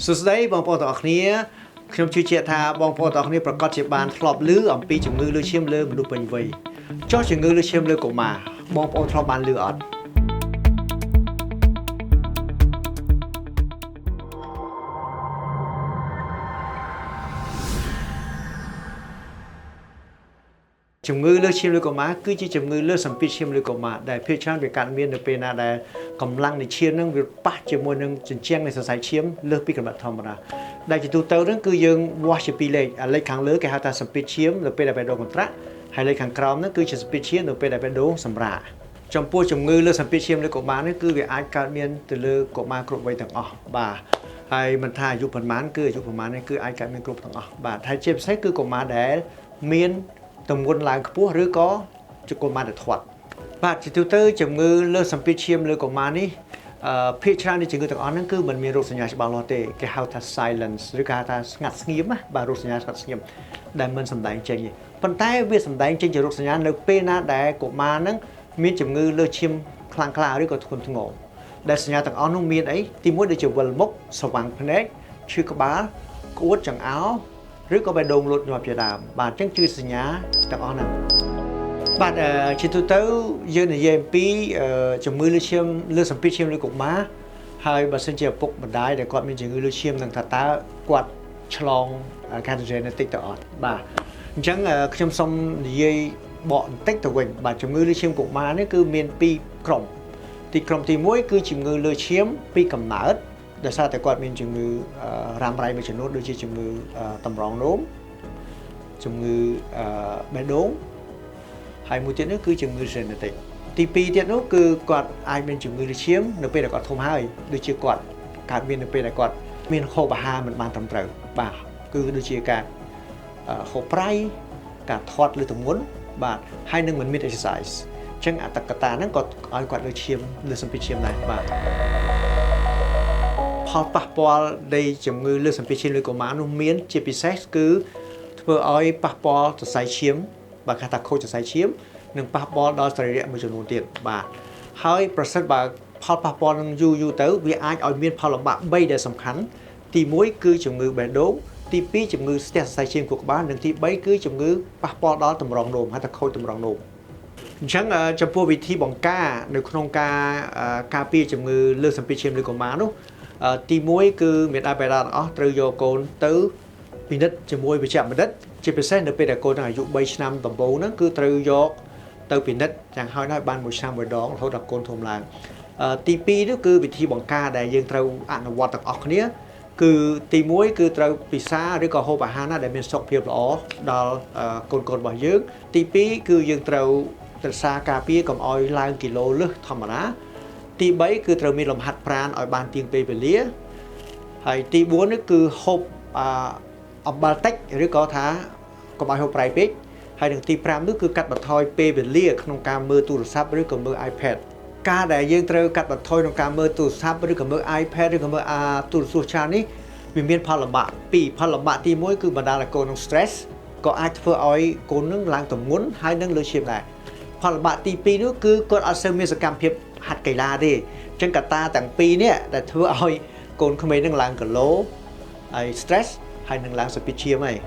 សួស្តីបងប្អូនទាំងអស់គ្នាខ្ញុំជឿជាក់ថាបងប្អូនទាំងអស់គ្នាប្រកាសជាបានធ្លាប់ឮអំពីជំងឺលើសឈាមលើមនុស្សពេញវ័យចុះជំងឺលើសឈាមលើកុមារបងប្អូនធ្លាប់បានឮអត់ជំងឺលើសឈាមលើកុមារគឺជាជំងឺលើសសម្ពាធឈាមលើកុមារដែលភាគច្រើនវាកើតមាននៅពេលណាដែលកម្លាំងនៃឈាមនឹងវាប៉ះជាមួយនឹងជញ្ជាំងនៃសរសៃឈាមលើសពីកម្រិតធម្មតាដែលជាទូទៅនឹងគឺយើងវាស់ជាពីរលេខអាលេខខាងលើគេហៅថាសម្ពាធឈាមនៅពេលដែលបេះដូងកន្ត្រាក់ហើយលេខខាងក្រោមនោះគឺជាសម្ពាធឈាមនៅពេលដែលបេះដូងសម្រាកចំពោះជំងឺលើសសម្ពាធឈាមលើកុមារនេះគឺវាអាចកើតមានទៅលើកុមារគ្រប់វ័យទាំងអស់បាទហើយមិនថាអាយុប៉ុន្មានគឺអាយុប៉ុន្មាននេះគឺអាចកើតមានគ្រប់ទាំងអស់បាទហើយជាពិសេសគឺកុមារដែលមានទម្ងន់ឡើងខ្ពស់ឬក៏ជាកុមារដែលធាត់បាទជាទូទៅជំងឺលើសសម្ពាធឈាមលើកុមារនេះភាគច្រើននៃជំងឺទាំងអស់ហ្នឹងគឺมันមានរោគសញ្ញាច្បាស់លាស់ទេគេហៅថា silence ឬគេហៅថាស្ងាត់ស្ងៀមណាបាទរោគសញ្ញាស្ងាត់ស្ងៀមដែលមិនសម្ដែងចេញទេប៉ុន្តែវាសម្ដែងចេញជារោគសញ្ញានៅពេលណាដែលកុមារហ្នឹងមានជំងឺលើសឈាមខ្លាំងក្លាឬក៏ធ្ងន់ធ្ងរដែលសញ្ញាទាំងអស់នោះមានអីទីមួយដូចជាវិលមុខស្វាំងភ្នែកឈឺក្បាលក្អួតចង្អោរឬក៏បេះដូងលោតញាប់ជាដើមបាទអញ្ចឹងគឺសញ្ញាទាំងអស់ហ្នឹងបាទជាទូទៅយើងនិយាយអំពីជំងឺលើសឈាមលើសម្ពាធឈាមលើកុមារហើយបើសិនជាឪពុកម្ដាយដែលគាត់មានជំងឺលើសឈាមនឹងថាតើគាត់ឆ្លងគេហៅថា genetic ទៅអត់បាទអញ្ចឹងខ្ញុំសូមនិយាយបកបន្តិចទៅវិញបាទជំងឺលើសឈាមកុមារនេះគឺមានពីរក្រុមទីក្រុមទី1គឺជំងឺលើសឈាមពីកំណើតដោយសារតែគាត់មានជំងឺរ៉ាំរ៉ៃមួយចំនួនដូចជាជំងឺតម្រងនោមជំងឺបេះដូងហើយមួយទៀតនោះគឺជំងឺ genetic ទី2ទៀតនោះគឺគាត់អាចមានជំងឺលើសឈាមនៅពេលដែលគាត់ធំហើយដូចជាគាត់កើតមាននៅពេលដែលគាត់មានហូបអាហារមិនបានត្រឹមត្រូវបាទគឺដូចជាការហូបប្រៃការធាត់លើទម្ងន់បាទហើយនឹងមិនមាន exercise អញ្ចឹងអត្តកតាហ្នឹងក៏ឲ្យគាត់លើឈាមលើសម្ពាធឈាមដែរបាទផលប៉ះពាល់នៃជំងឺលើសម្ពាធឈាមលើកុមារនោះមានជាពិសេសគឺធ្វើឲ្យប៉ះពាល់សរសៃឈាមបាទគេថាខូចសរសៃឈាមនិងប៉ះពាល់ដល់សរីរៈមួយចំនួនទៀតបាទហើយប្រសិនបើផលប៉ះពាល់នឹងយូរយូរទៅវាអាចឲ្យមានផលលំបាក3ដែលសំខាន់ទី1គឺជំងឺបេះដូងទី2ជំងឺស្ទះសរសៃឈាមខួរក្បាលនិងទី3គឺជំងឺប៉ះពាល់ដល់តម្រងនោមហៅថាខូចតម្រងនោមអញ្ចឹងចំពោះវិធីបង្ការនៅក្នុងការការពារជំងឺលើសសម្ពាធឈាមលើកុមារនោះទី1គឺមេដាបេដាទាំងអស់ត្រូវយកកូនទៅពិនិត្យជាមួយវេជ្ជបណ្ឌិតជាពិសេសនៅពេលដែលកូននឹងអាយុ3ឆ្នាំដំបូងហ្នឹងគឺត្រូវយកទៅពិនិត្យយ៉ាងហោចណាស់បាន1ឆ្នាំមួយដងរហូតដល់កូនធំឡើងទី2នោះគឺវិធីបង្ការដែលយើងត្រូវអនុវត្តទាំងអស់គ្នាគឺទី1គឺត្រូវពិសាឬក៏ហូបអាហារណាដែលមានសុខភាពល្អដល់កូនៗរបស់យើងទី2គឺយើងត្រូវរក្សាការពារកុំឲ្យឡើងគីឡូលើសធម្មតាទី3គឺត្រូវមានលំហាត់ប្រាណឲ្យបានទៀងពេលវេលាហើយទី4នេះគឺហូបអំបិលតិចឬក៏ថាកុំឲ្យហូបប្រៃពេកហើយនឹងទី5នោះគឺកាត់បន្ថយពេលវេលាក្នុងការមើលទូរស័ព្ទឬក៏មើល iPad ការដែលយើងត្រូវកាត់បន្ថយក្នុងការមើលទូរស័ព្ទឬក៏មើល iPad ឬក៏មើលទូរទស្សន៍ច្រើននេះវាមានផលលំបាកពីរផលលំបាកទី1គឺបណ្ដាលឲ្យកូននឹង stress ក៏អាចធ្វើឲ្យកូននឹងឡើងទម្ងន់ហើយនឹងលើសឈាមដែរផលលំបាកទី2នោះគឺគាត់អត់សូវមានសកម្មភាពហាត់កីឡាទេអញ្ចឹងកត្តាទាំងពីរនេះដែលធ្វើឲ្យកូនក្មេងនឹងឡើងគីឡូហើយ stress ហើយនឹងឡើងសម្ពាធឈាមហើយ